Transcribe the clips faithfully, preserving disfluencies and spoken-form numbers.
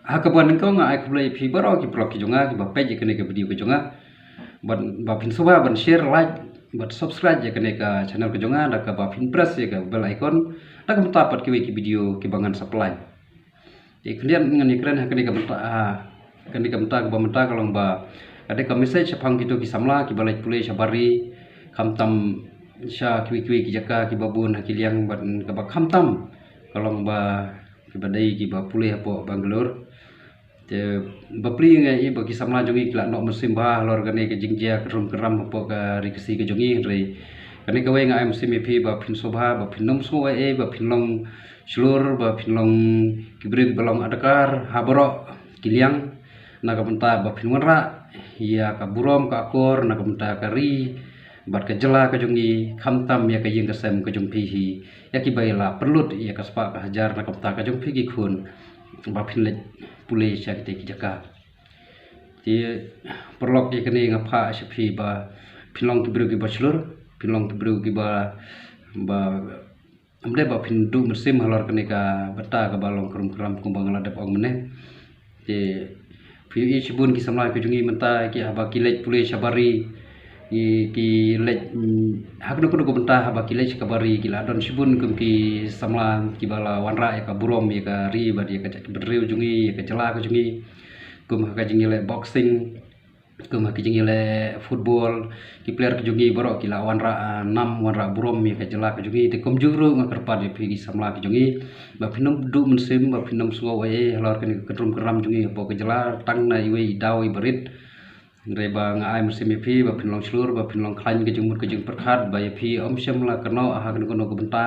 Ha kaba nyngkong nga ai khublei ïa phi baroh ki paralok ki jong nga kiba peit ïa kane ka video ka jong nga. Bad ba phin sngewbha ban share, like bad subscribe ïa kane ka channel ka jong nga, da kaba phin press ïa ka bell icon, da ka bynta pat kiwei ki video kiba ngan sa plie. Te khyndiat ngan ïakren ha kane ka bynta, ha kane ka bynta kaba mynta ka long ba ka dei ka message shaphang kito ki samla kiba leit pule shabar ri, khamtam sha kiwei kiwei ki jaka kiba bun ha ki liang, bad kaba khamtam ka long ba kiba dei kiba pule hapoh Bangalore. Te bapli nga ïohi ba ki samla jong ngi ki la noh mynsiem bha halor kane ka jingjia kynrum kynram hapoh ka ri Khasi ka jong ngi, hynrei kane kawei nga ai mynsiem ïa phi ba phin sngewbha ba phin nym sngew ei ei, ba phin long shlur, ba phin long ki briew ba long adkar ha baroh ki liang, na ka bynta ba phin wanrah ïa ka burom ka akor na ka bynta ka ri bad ka jylla ka jong ngi, khamtam ïa ka ïing ka sem ka jong phi hi, ïa kiba ïa la pynlut ïa ka spah ka hajar na ka bynta ka jong phi ki khun ba phin leit pule sha kitei ki jaka. Te paralok, ïa kane nga phah sha phi ba phin long ki briew kiba shlur, phin long ki briew kiba, ba ym dei ba phin duh mynsiem halor kane ka bynta kaba long kynrum kynram kumba nga la dep ong mynne. Te phi ïohi shibun ki samla ki jong ngi mynta ki haba ki leit pule shabar ri, ki, ki leit, mm, ha kano kano ka bynta haba ki leit shabar ri ki la don shibun kum ki samla kiba la wanrah ïa ka burom ïa ka ri bad ïa ka jaitbynriew jong ngi, ïa ka jylla ka jong ngi. Kum ha ka jingïaleh boxing, kum ha ka jingïaleh football, ki player ka jong ngi baroh ki la wanrah, ah, nam, wanrah burom ïa ka jylla ka jong ngi. Te kumjuh ruh nga kyrpad ïa phi ki samla ki jong ngi ba phin nym duh mynsiem, ba phin nym sngew ei ei halor kane ka kynrum kynram jong ngi hapoh ka jylla, tang na iwei i daw iba rit. Hynrei ba nga ai mynsiem ïa phi ba phin long shlur, ba phin long khlaiñ ka jingmut ka jingpyrkhat, ba ïa phi ym shym la kynnoh ha kano kano ka bynta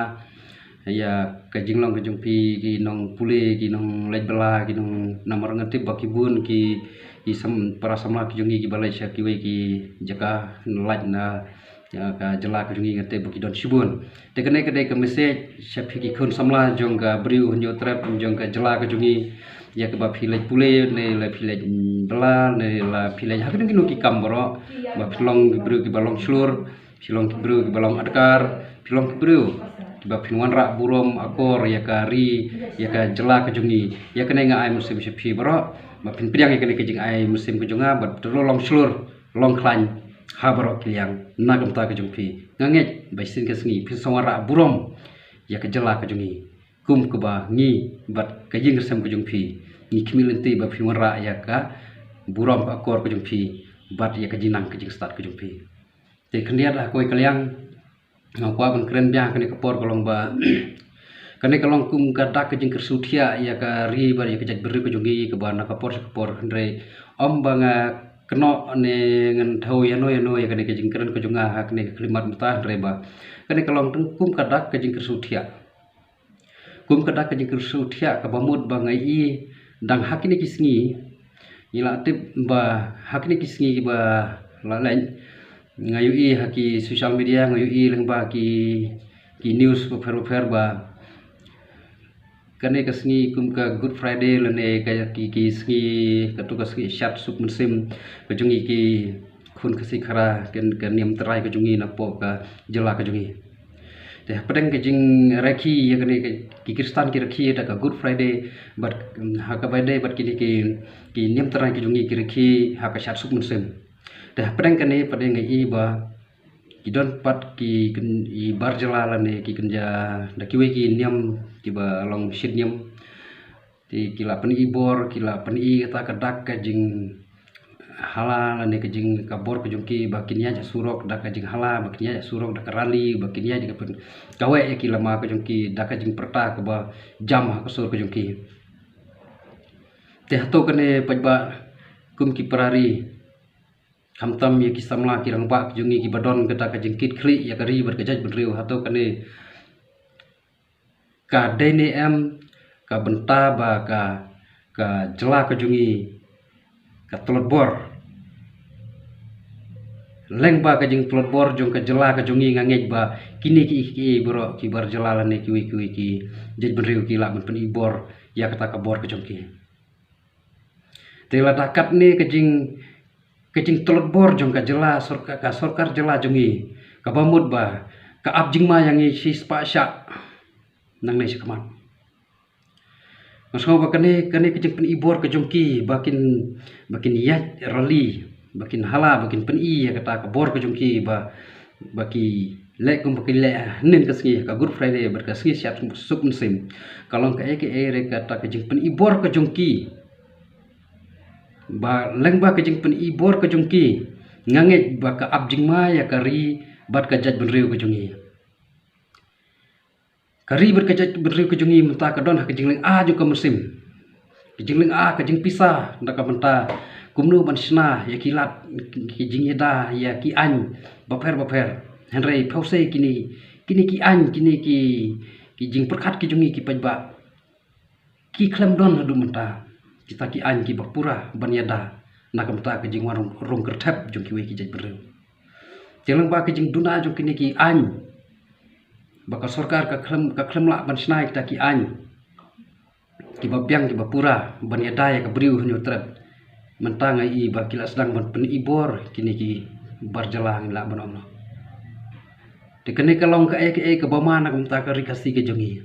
ïa ka jinglong ka jong phi ki nongpule, ki nongleit bylla, ki nong, namar nga tip ba ki bun ki, ki sam, para samla ki jong ngi kiba leit sha kiwei ki jaka lait na, ïa ka jylla ka jong ngi, nga tip ba ki don shibun. Te kane ka dei ka message sha phi ki khun samla jong ka Bri u Hynñiewtrep, jong ka jylla ka jong ngi, ïa kaba phi leit pule ne la phi leit, mm, bylla ne la phi leit ha kino kino ki kam baroh, ba phi long ki briew kiba long shlur, phi long ki briew kiba long adkar, phi long ki briew kiba phin wanrah burom akor ïa ka ri, ïa ka jylla ka jong ngi. Ïa kane nga ai mynsiem sha phi baroh ba phin pdiang ïa kane ka jingai mynsiem ka jong nga, bad to long shlur, long khlaiñ ha baroh ki liang na ka bynta ka jong phi. Nga ngeit ba shisien ka sngi phin sa wanrah burom ïa ka jylla ka jong ngi, kum kaba ngi bad ka ïing ka sem ka jong phi ngi khmih lynti ba phin wanrah ïa ka burom ka akor ka jong phi bad ïa ka jingnang ka jingstad ka jong phi. Te khyndiat ha kawei ka liang nga kwah ban kren biang kane ka por ka long ba kane ka long kum ka dak ka jingkyrsiew thiah ïa ka ri bad ïa ka jaitbynriew ka jong ngi kaba na ka por sha ka por, hynrei ym ba nga kynnoh ne ngan thew ïano ïano ïa kane ka jingkren ka jong nga ha kane ka khyllipmat mynta, hynrei ba kane ka long tang kum ka dak ka jingkyrsiew thiah. Kum ka dak ka jingkyrsiew thiah kaba mut ba nga ïohi dang ha kine ki sngi, ngi la tip ba ha kine ki sngi kiba la leit, nga ïohi ha ki social media, nga ïohi lyngba ki, ki news bapher bapher ba kane ka sngi kum ka Good Friday lane ka, ki, ki sngi, kato ka sngi shad suk mynsiem ka jong ngi ki khun Khasi Khara, ka, ka niam trai ka jong ngi napoh ka jylla ka jong ngi. Te hapdeng ka jingrakhi ïa kane ka, ki Khristan ki rakhi da ka Good Friday, bad, mm, ha kaba ïadei bad kine ki, ki niam trai ki jong ngi ki rakhi ha ka shad suk mynsiem. Te hapdeng kane pat nga ïohi ba ki don pat ki kyn-, i bar jylla lane ki kynja da kiwei ki niam kiba long shit niam. Te ki la pyni bor, ki la pyni kata ka dak ka jinghala lane ka jing, ka bor ka jong ki ba kin ïaid surok da ka jinghala, ba kin ïaid surok da ka rally, ba kin ïaid da ka pyn, kawei ïa ki lama ka jong ki da ka jingpyrta kaba jam ha ka sur ka jong ki. Te hato kane pat ba kum ki para ri, khamtam ïa ki samla ki rangbah ki jong ngi kiba don kata ka jingkit khlieh ïa ka ri bad ka jaitbynriew, hato kane ka dei ne em ka bynta ba ka, ka jylla ka jong ngi ka tlot bor? Lyngba ka jingtlot bor jong ka jylla ka jong ngi nga ngeit ba kine ki, ki baroh ki bar jylla lane kiwei kiwei ki jaitbynriew ki lah ban pyni bor ïa kata ka bor ka jong ki. Te lada katne ka jing, ka jingtlot bor jong ka jylla, sorkar, ka sorkar jylla jong ngi kaba mut ba ka ap jingma ïa ngi shispah shah nangne shakhmat. Nga sngew ba kane, kane ka jingpyni bor ka jong ki ba kin, ba kin ïaid rally, ba kin hala, ba kin pyni ïa kata ka bor ka jong ki ba, ba ki leh kum ba ki leh hynnin ka sngi, ka Good Friday bad ka sngi Shad Suk Mynsiem. Ka long kaei kaei re kata ka jingpyni bor ka jong ki. Ba lyngba ka jingpyni bor ka jong ki, nga ngeit ba ka ap jingma ïa ka ri bad ka jaitbynriew ka jong ngi. Ka ri bad ka jaitbynriew ka jong ngi mynta ka don ha ka jinglynga jong ka mynsiem. Ka jinglynga ka jingpisa na ka bynta kumno ban shna ïa ki lad, ki jingïada ïa ki aiñ bapher bapher. Hynrei phewse kine, kine ki aiñ, kine ki, ki jingpyrkhat ki jong ngi ki paidbah, ki khlem don haduh mynta kita ki aiñ kiba pura ban ïada na ka bynta ka jingwan rung, rung kyrthep jong kiwei ki jaitbynriew. Te lyngba ka jingduna jong kine ki aiñ ba ka sorkar ka khlem, ka khlem lah ban shna ïa kita ki aiñ kiba biang kiba pura ban ïada ïa ka briew Hynñiewtrep. Mynta nga i ba ki la sdang ban pyni bor kine ki bar jylla, ngi lah ban ong noh. Te kane ka long kaei kaei kaba ma na ka bynta ka ri Khasi ka jong ngi.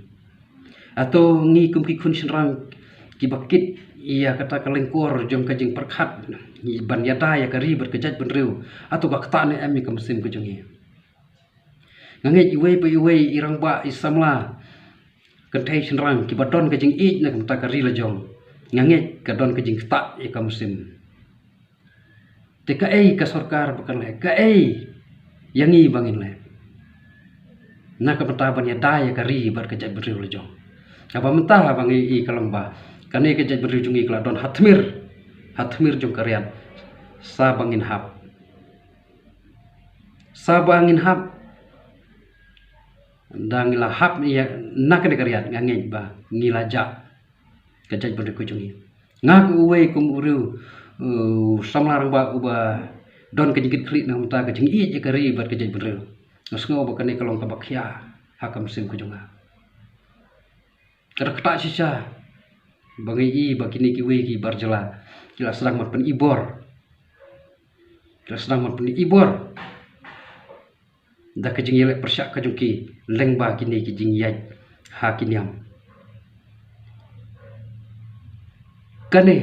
Hato ngi kum ki khun shynrang kiba kit ïa kata ka lyngkor jong ka jingpyrkhat ban ïada ïa ka ri bad ka jaitbynriew, hato ka ktah ne em ïa ka mynsiem ka jong ngi? Nga ngeit iwei pa iwei i rangbah, i samla kynthei shynrang kiba don ka jingïeit na ka bynta ka ri la jong, nga ngeit ka don ka jingktah ïa ka mynsiem. Te kaei ka sorkar ba kan leh, kaei ïa ngi ba ngin leh na ka bynta ban ïada ïa ka ri bad ka jaitbynriew la jong? Kaba mynta ba ngi i ka long ba kane ka jaitbynriew jong ngi ka la don ha tmier, ha tmier jong ka riat. Sa ba ngin hap, sa ba ngin hap, da ngi la hap ïa na kane ka riat, nga ngeit ba ngi la jah ka jaitbynriew ka jong ngi. Nga ka uwei kum u riew, uh, samla rangbah uba don ka jingkitkhlieh na ka bynta ka jingïeit ïa ka ri bad ka jaitbynriew, nga sngew ba kane ka long kaba khia ha ka mynsiem ka jong nga. Ka da ktah shisha ba ngi i ba kine kiwei ki bar jylla ki la sdang ban pyni bor, ki la sdang ban pyni bor da ka jingïaleh pyrshah ka jong ki lyngba kine ki jingïaid ha ki niam. Kane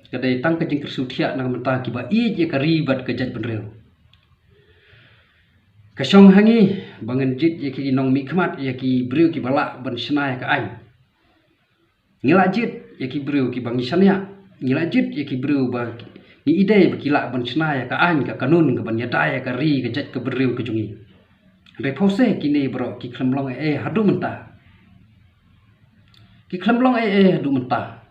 ka dei tang ka jingkyrsiew thiah na ka bynta kiba ïeit ïa ka ri bad ka jaitbynriew. Ka shong ha ngi ba ngin jied ïa ki nongmihkhmat, ïa ki briew kiba lah ban shna ïa ka aiñ. Ngi la jied ïa ki briew kiba ngi shaniah, ngi la jied ïa ki briew ba ngi idei ba ki lah ban shna ïa ka aiñ, ka kanun, ka ban ïada ïa ka ri, ka jaitbynriew ka jong ngi. Hynrei phewse kine baroh ki khlem long ei ei haduh mynta. Ki khlem long ei ei haduh mynta.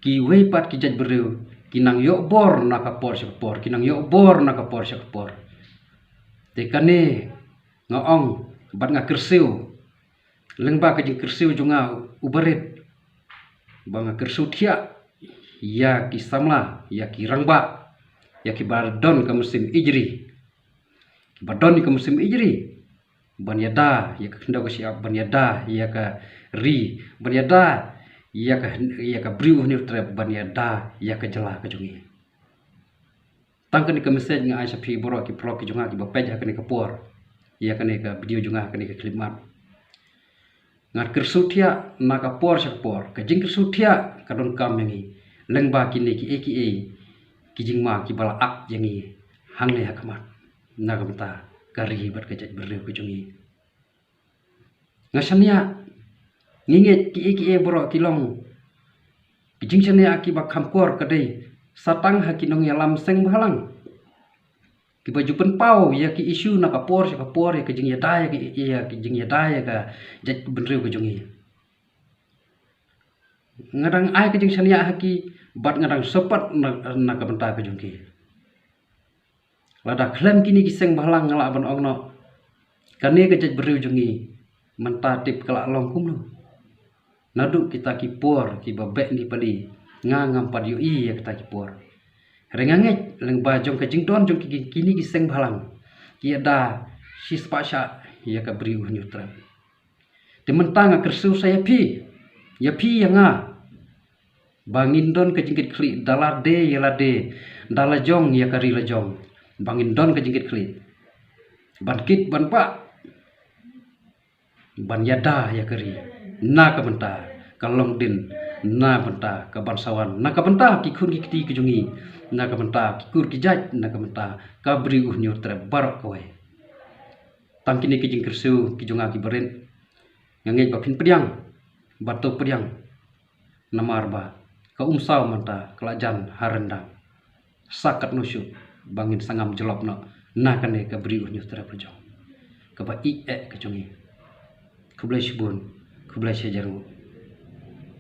Kiwei pat ki jaitbynriew ki nang ïoh bor na ka por sha ka por, ki nang ïoh bor na ka por sha ka por. Te kane nga ong bad nga kyrsiew lyngba ka jingkyrsiew jong nga u barit, ba nga kyrsiew thiah ïa ki samla, ïa ki rangbah, ïa kiba don ka mynsiem ijri, kiba don ka mynsiem ijri ban ïada ïa ka khyndew ka shyiap, ban ïada ïa ka ri, ban ïada ïa ka, ïa ka briew Hynñiewtrep, ban ïada ïa ka jylla ka jong ngi. Tang kane ka message nga ai sha phi baroh ki paralok ki jong nga kiba peit ha kane ka por ïa kane ka video jong nga, kane ka clip mat. Nga kyrsiew thiah na ka por sha ka por, ka jingkyrsiew thiah ka donkam ïa ngi lyngba kine kiei kiei ki jingma kiba la ap ïa ngi hangne ha khmat na ka bynta ka ri bad ka jaitbynriew ka jong ngi. Nga shaniah, ngi ngeit kiei kiei baroh ki long ki jingshaniah kiba kham kor, ka dei sa tang ha ki nongïalam seng bhalang kiba ju pynpaw ïa ki issue na ka por sha ka por, ïa ka jingïada ïa ki, ïa ki jingïada ïa ka jaitbynriew ka jong ngi. Nga dang ai ka jingshaniah ha ki bad nga dang support na, na ka bynta ka jong ki. Lada khlem kine ki seng bhalang, nga lah ban ong noh, kane ka jaitbynriew jong ngi mynta tip ka la long kumno. Naduh kita ki por kiba beh ni pali, nga ngam pat ïohi ïa kita ki por. Hynrei nga ngeit lyngba jong ka jingdon jong ki, kine ki seng bhalang, ki ïada shispah shah ïa ka briew Hynñiewtrep. Te mynta nga kyrsiew sa ïa phi, ïa phi ïa nga, ba ngin don ka jingkitkhlieh da lade ïa lade, da la jong ïa ka ri la jong, ba ngin don ka jingkitkhlieh ban kit ban bah, ban ïada ïa ka ri na ka bynta ka long dien na ka bynta ka ban sa wan, na ka bynta ki khun ki kti ki jong ngi, na ka bynta ki kur ki jait, na ka bynta ka Bri U Hynñiewtrep baroh kawei. Tang kine ki jingkyrsiew ki jong nga ki barit, nga ngeit ba phin pdiang, ba to pdiang, namar ba ka Umsaw mynta ka la jan ha ryndang. Sa katno shuh ba ngin sa ngam jlop noh na kane ka Bri U Hynñiewtrep la jong, kaba ïeit eh ka jong ngi. Khublei shibun, khublei shihajar nguh.